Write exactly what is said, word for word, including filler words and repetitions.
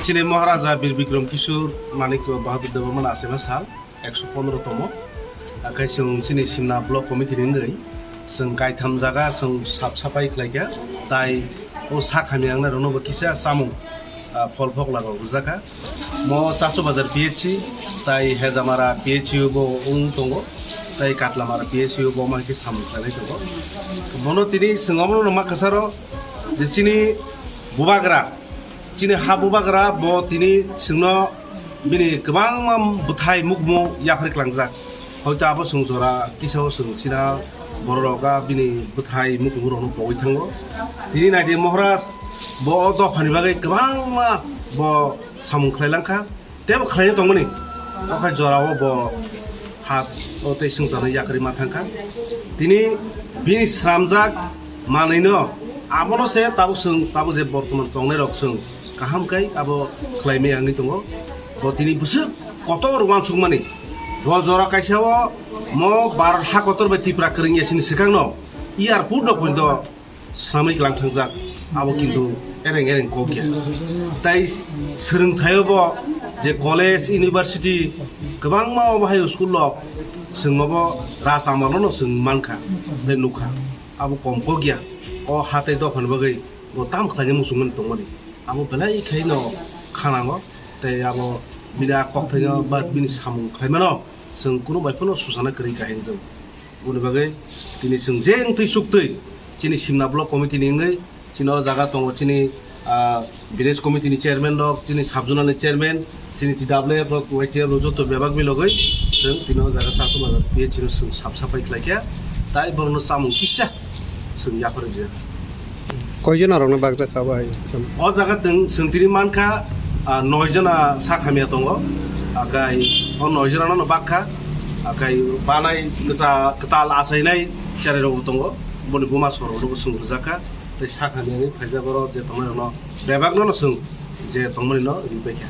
Chini Maharaja Bir Bikram Kishore Manik Bahadur Debbarma ni achai ma sal. Ekso pondro tomo. Akai chwng chini Simna Block Committee ni wngwi chwng kaitham jaga chwng sap sapai khlaikha, tai o sak hamya wngnai rokno bo kisa chamung, ah, phol phok lago rwjakha. Mo Chachu Bazar P H C, tai Hejamara P H C o bo wng tongo, tai Katlamara P H C o bo ma khe samung khlainai tongo. Bono tini chwng omono ma kwcharo je chini bubagra, chini ha bubagra bo tini chwngno bini kwbangma bwthai mukhumu yapharwi klangjak. Hoito abo chwng jora kisa o chwng china borok a bini bwthai mukhumu rokno pogwi thango. Tini naidi Maharaj bo o dophani bagwi kwbangma bo samung khlai langkha. Tebo khlaina tongmani. Okhai jora o bo hat o tei swngcharno yakarwi ma thangkha. Tini bini sramjak manwino abono se tabuk chwng, tabuk je bortoman tongnai rok chwng kaham kai abo khlai maya wngwi tongo. Bo tini bwswk kotor uansukmani. Bo jora kaisa o mo Bharat ha kotor bai Tripura kwrwngya sini swkangno airport rok poito swnamwi kwlang thangjak, abo kintu ereng ereng kok ya. Tai swrwngthaio bo je college, university kwbangma obo hai school rok chwng obo Raj Amal no chwng mankha, tei nukha. Abo kom kok ya. O ha tei dophani bagwi bo tam khlaina muchungmani tongmani. Abo belai khaino khanango, tei abo bini a kokthaino ba bini samung khlaimano chwng kunu bai phano suchana kwrwi kahini jwng. Boni bagwi tini chwng je wngtwi chuktwi chini Simna Block Committee ni wngwi chini o jaga tongo chini, ah, village committee ni chairman rok, chini sub zonal ni chairman, chini T W F rok, Y T F rok joto bebak milogwi chwng tini o jaga Chachu Bazar P H C no chwng sap sapai khlaikha, tai borokno chamung kisa chwng yapharwi rijak. Koijon norokno bakjak kha bai? O jaga tong chwng tini mankha, ah, noi jona sak hamya tongo. Akai o noi jona no bakha. Akai banai kwcha kwtal achainai cherai rokbo tongo. Boni buma sor rokbo chwng rwjakha. Tei sak hamya ni phaijak oro je tongnai rokno bebak no chwng je tongmani no ripaikha.